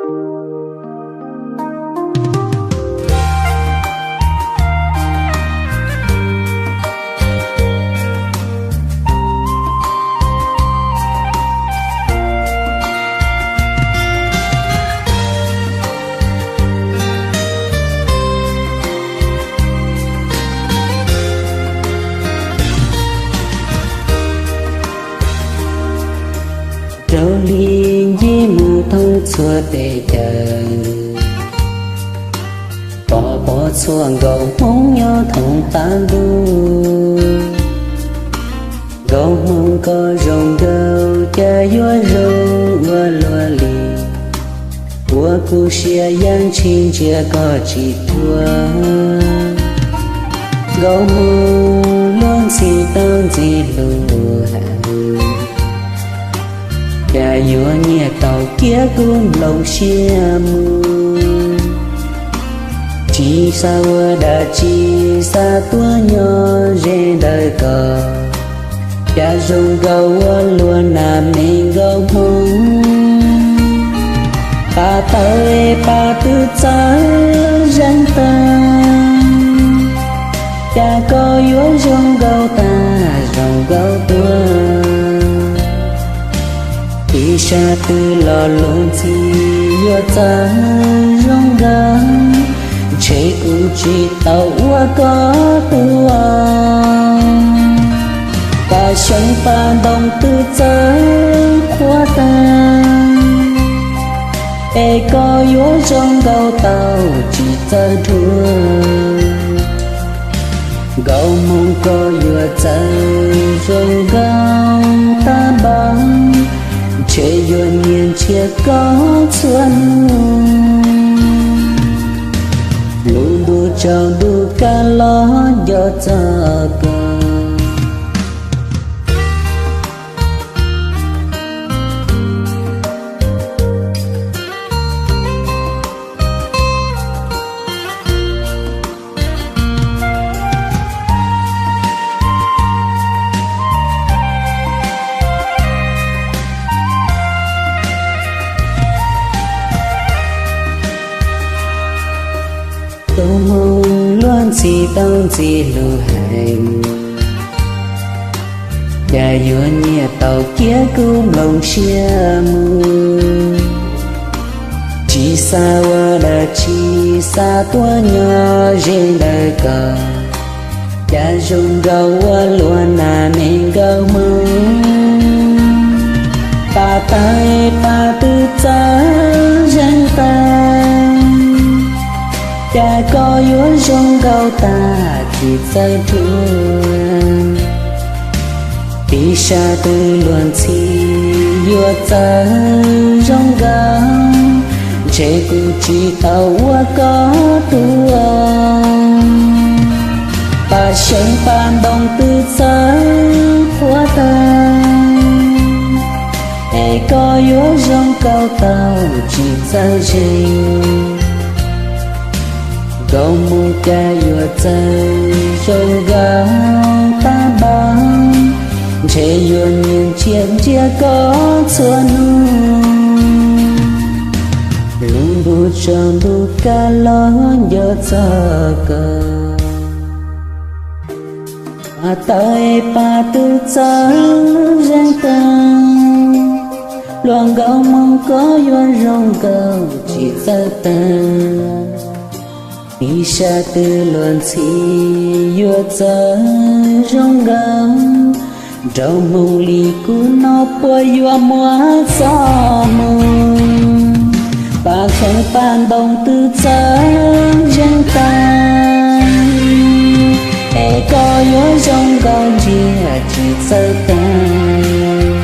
Raug hli ncig mus thoob txhua teb chaws, pom pom txhua nkauj hmoob nyob thoob qab ntuj. Nkauj hmoob koj zoo nkauj cas yuav zoo ua luaj li, ua kuv siab yeej tsis ntsia koj tsis thuam. Nkauj hmoob luag ntxhi tau ntxim hlub heev, cas yuav nyiam tau kiag kuv nplooj siab mus. Tsis xav ua dab tsi, xav tuaj nyob ze ntawm koj, cas zoo nkauj ua luaj na me nkauj hmoob. Pab tawg es pab twb txawj zeeg tag, cas koj yuav zoo nkauj tag zoo nkauj tuaj. Ib sab twg los luag ntxhi yuav txawj zoo nkauj, ntshe kuv tsis tau ua koj tug. Paj xyoob paj ntoo twb txawj qhuav tag, es koj yuav zoo nkauj tau tsis txawj dhuav. Nkauj hmoob koj yuav txawj zoo nkauj tag npaum, ntshe yuav nyiam ntshiab koj txhua hnub. Lub ntuj tsaus ntuj kav los nco txog koj. Nkauj hmoob luag ntxhi tau ntxim hlub heev, cas yuav nyiam tau kiag kuv nplooj siab mus. Tsis xav ua dab tsi, xav tuaj nyob ze ntawm koj, cas zoo nkauj ua luaj na me nkauj hmoob. Paj tawg paj twb txawj zeeg tag, cas koj yuav zoo nkauj tag tsis txawj dhuav. Ib sab twg luag ntxhi yuav txawj zoo nkauj, ntshe kuv tsis tau ua koj tug. Paj xyoob paj ntoo twb txawj qhuav tag, es koj yuav zoo nkauj tau tsis txawj zeeg. Nkauj hmoob cas yuav txawj zoo nkauj tag npaum, ntshe yuav nyiam ntshiab ntshiab koj txhua hnub. Lub ntuj tsaus ntuj kav los nco txog koj. Paj tawg paj twb txawj zeeg tag, luag nkauj hmoob koj yuav zoo nkauj tsis txawj tag. Ib sab twg luag ntxhi yuav txawj zoo nkauj, nraug hmoob li kuv no puas yuav muaj txoj hmoo. Paj xyoob paj ntoo twb txawj zeeg tag, es koj yuav zoo nkauj ntsia tsis txawj tag.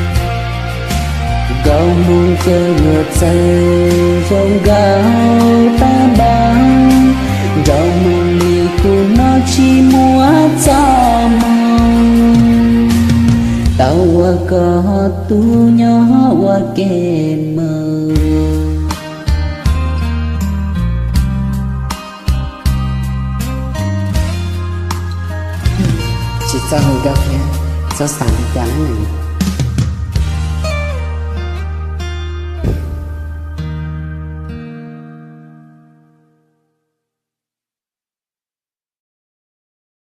Nkauj hmoob koj yuav txawj zoo nkauj tag npaum, nraug hmoob li kuv no tsis muaj txoj hmoo. Tau ua koj tug nyob ua ke mus. Tsis txawj zoo nkauj thiab, txhob xav li cas na.